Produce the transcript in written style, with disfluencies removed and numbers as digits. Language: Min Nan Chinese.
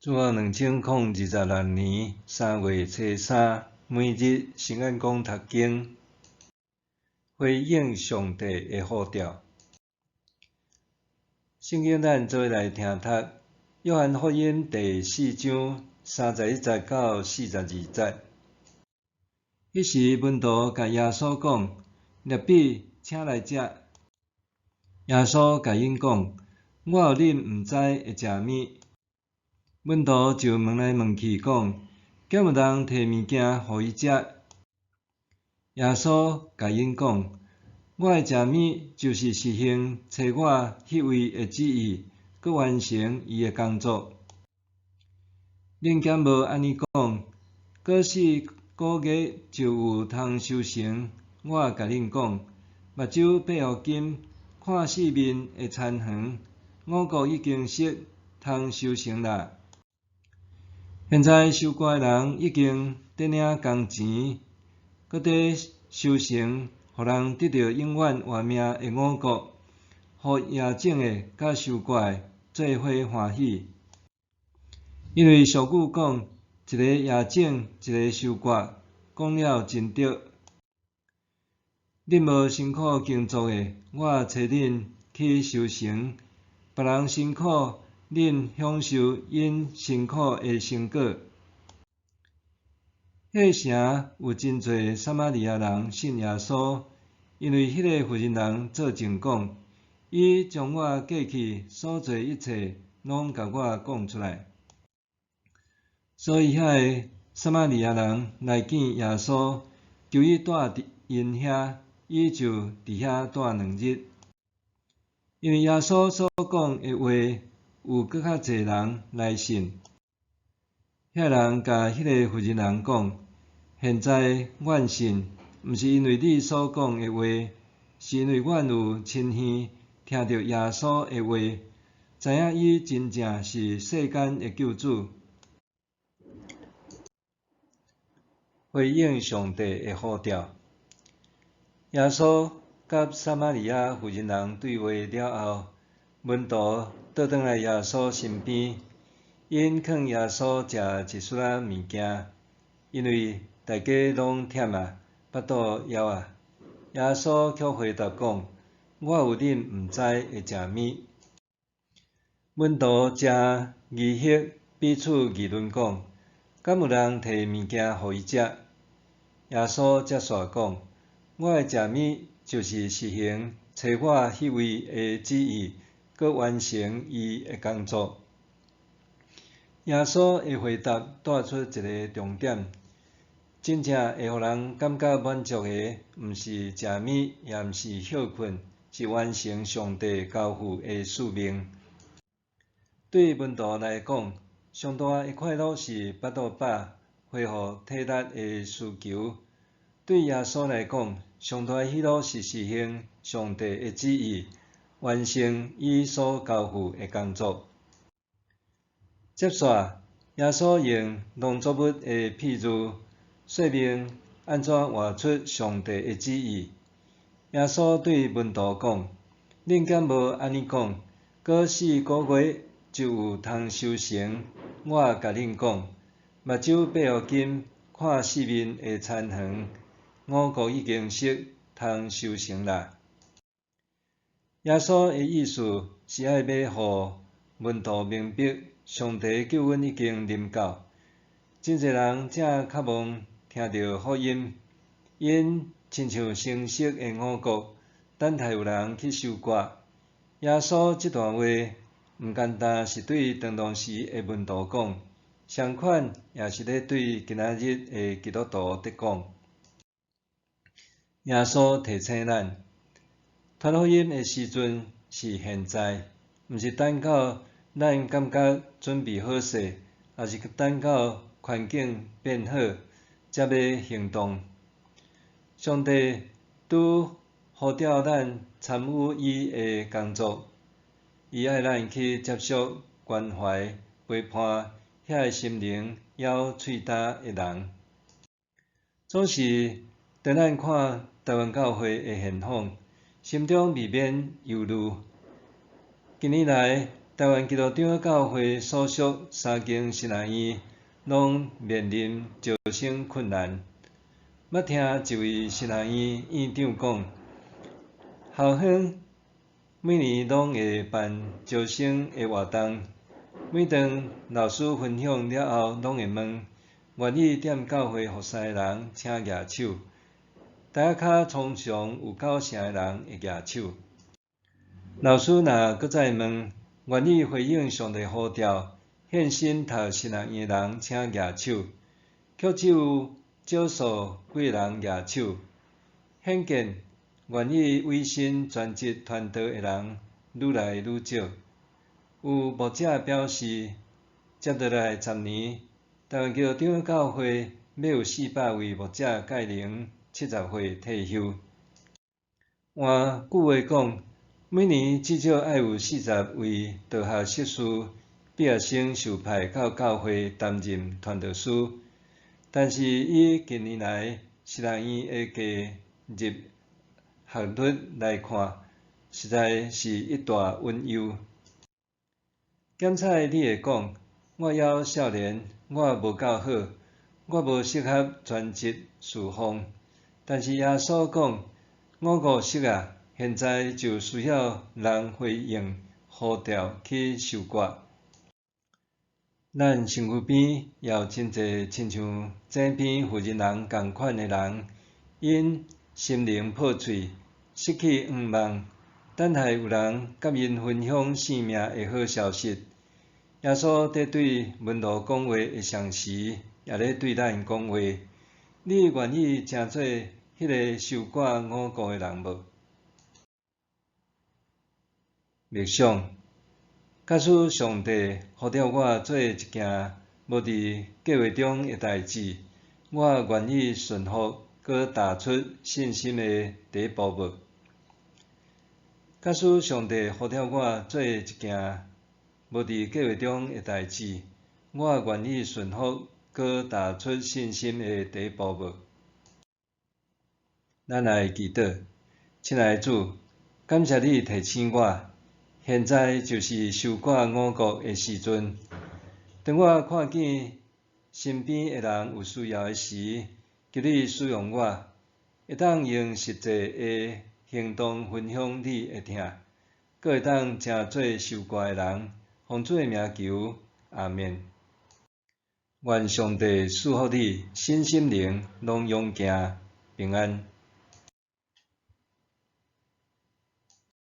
主後2026年3月初三，每日聖眼講讀經，回應上帝的呼召。聖經咱做伙來聽讀《約翰福音》第四章31節到42節。彼時門徒共耶穌講：辣彼，請來食。耶穌共𪜶講：我有恁毋知會食物。門徒就問來問去講：敢有人提物件予伊食？耶穌共𪜶講：我的食物就是實行差我彼位的旨意，閣完成伊的工作。恁敢無按呢講？過四個月就有通收成。我共恁講，目睭閉予緊，看四面的田園，五穀已經熟，通收成啦。現在收割的人已經佇領工錢，閣佇收成，予人得著永遠活命的五穀，予播種的佮收割的做伙歡喜。因為俗語講，一个播種，一个收割，講了真對。恁無辛苦工作的，我差恁去收成；別人辛苦，恁享受𪜶辛苦的成果。彼个城有真濟撒瑪利亞人信耶穌，因為彼个婦人人做證講，伊將我過去所做一切，攏共我講出來。所以遐个撒瑪利亞人來見耶穌，求伊蹛佇𪜶遐，伊就佇遐蹛兩日。因為耶穌所講的話，有閣較濟人來信。遐人共彼个婦人人講：現在阮信，毋是因為你所講的話，是因為阮有親耳聽著耶穌的話，知影伊真正是世間的救主。回應上帝的呼召。耶穌佮撒瑪利亞婦人人對話了後，門徒倒轉來耶穌身邊，𪜶勸耶穌食一絲仔物件，因為大家攏忝啊，腹肚枵啊。耶穌卻回答講：我有恁毋知會食物。門徒誠疑惑，彼此議論講：敢有人提物件予伊食？耶穌接續講：我的食物就是實行差我彼位的旨意，閣完成伊的工作。耶穌的回答帶出一个重點：真正會予人感覺滿足的，毋是食物，也毋是歇睏，是完成上帝交付的使命。對門徒來講，上大的快樂是腹肚飽、恢復體力的需求；對耶穌來講，上大的喜樂是實行上帝的旨意，完成伊所交付的工作。接續，耶穌用農作物的譬喻，說明按怎活出上帝的旨意。耶穌對門徒講：恁敢無按呢講？過四個月就有通收成。我共恁講，目睭閉予緊，看四面的田園，五穀已經熟，通收成啦。耶穌的意思是愛欲予門徒明白，上帝救恩已經臨到。真濟人正渴望聽著福音，𪜶親像成熟的五穀，等待有人去收割。耶穌這段話毋單單是對當當時的門徒講，相款也是咧對今仔日的基督徒佇講。耶穌提醒咱，傳福音的時陣是現在，毋是等到咱感覺準備好勢，抑是等到環境變好，才欲行動。上帝拄呼召咱參與伊的工作，伊愛咱去接觸、關懷、陪伴遐个心靈猶喙焦的人。總是當咱看台灣教會的現況，心中未免憂慮。近年來，台灣基督長老教會所屬三間神學院攏面臨招生困難。捌聽一位神學院院長講，校方每年攏會辦招生的活動，每當老師分享了後，攏會問願意踮教會服侍的人請舉手。台仔跤通常有九成的人會舉手。老師若閣再問願意回應上帝呼召，獻身讀神學院的人請舉手，卻只有少數幾个人舉手，顯見願意委身全職傳道的人愈來愈少。有牧者表示，接落來10年，台灣基督長老教會欲有400位牧者屆齡70歲退休。換句話講，每年至少愛有40位道學碩士畢業生受派到教會擔任傳道師。但是以近年來神學院的計入學率來看，實在是一大隱憂。檢採你會講，我猶少年，我無夠好，我無適合全職事奉。但是耶穌講，五穀熟矣，現在就需要人回應呼召去收割。咱身軀邊也有真濟親像井邊婦人人仝款的人，𪜶心靈破碎，失去向望，等待有人佮𪜶分享生命的好消息。耶穌佇對門徒講話的同時，也咧對咱講話：你願意成做彼个收割五穀的人無？默想。假使上帝呼召我做一件無佇計劃中的代誌，我願意順服，閣踏出信心的第一步無？假使上帝呼召我做一件無佇計劃中的代誌，我願意順服，閣踏出信心的第一步無？咱來祈禱，親愛的主，感謝你提醒我，現在就是收割五穀的時陣。當我看見身邊的人有需要的時，求你使用我，會當用實際的行動分享你的疼，閣會當成做收割的人。奉主的名求，阿們。願上帝賜福你，身心靈攏勇健平安。